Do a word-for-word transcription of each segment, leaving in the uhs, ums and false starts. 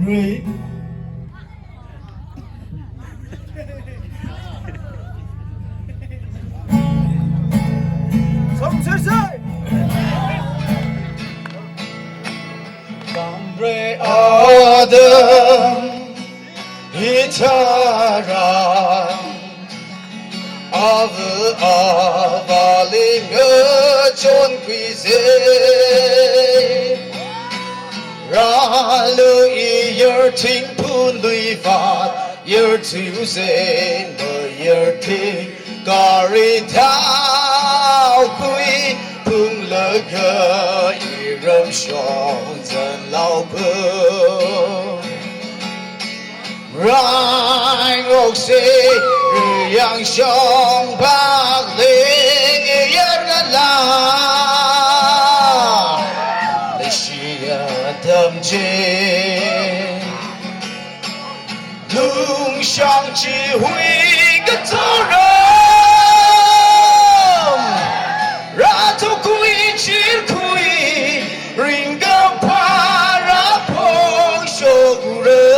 Song say say. Tamre Adam hitara ava avali ngachon kuize. Ralu iyar thing phun lui vat iyar tuze, mayar thing kari thao kui phunglaga iram shong zan lau pung. Rai ngok se riyang shong bak ling iyar ngala. Leishiya tamje. Lungshang chihui katsoram. Ratu kui chir kui ringam para pong shokura.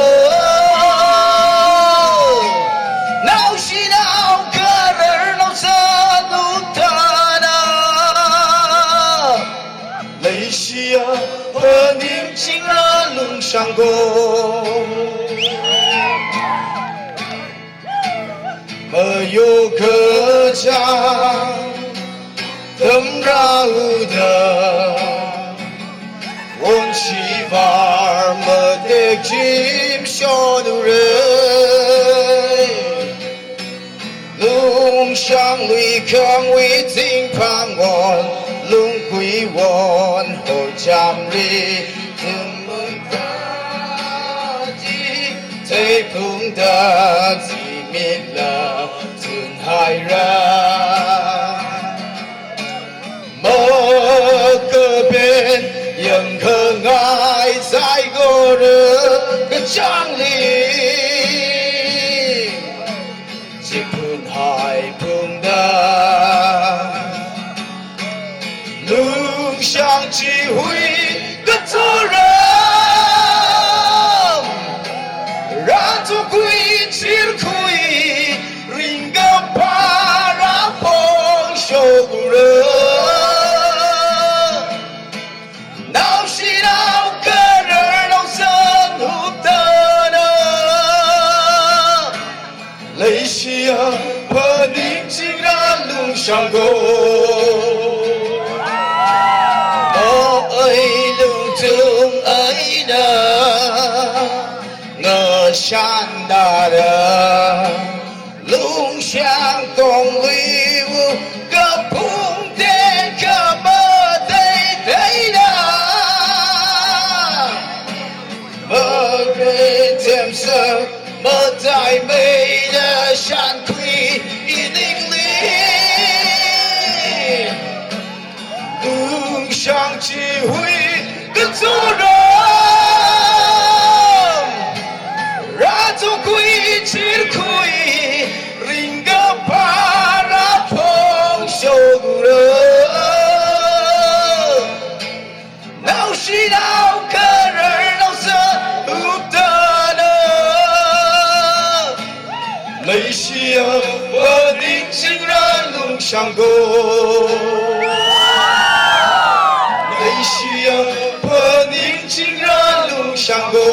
Nau shi nau karar nau sanu tana. Leishiya phaning chingra lungshang go. Mayo kachang tamra uda won shivar matek jim shonure. Lungshang lui kang wi ting pang won lungkui won ho jamri tumung tati. Teipung da zimit la tun haira. Makaben yang kangai zai gore kachangli. Chipun hai pung da. Lungshang chihui katsoram. Ratu kui chir kui ringam para pong shokura. Nau shi nau karar nau san huptana. Leishiya phaning chingra lungshang go. O ai lungtung aina ngashan dara. Lungshang kong lui u kapung te kamatei teina. Magre temsa matai meida shan kui iningli. Lungshang chihui katsoram. Ratu kui chir kui ringam para pong shokura. Nau shi nau karar nau san huptana. Leishiya phaning chingra lungshang go. Leishiya phaning chingra lungshang go.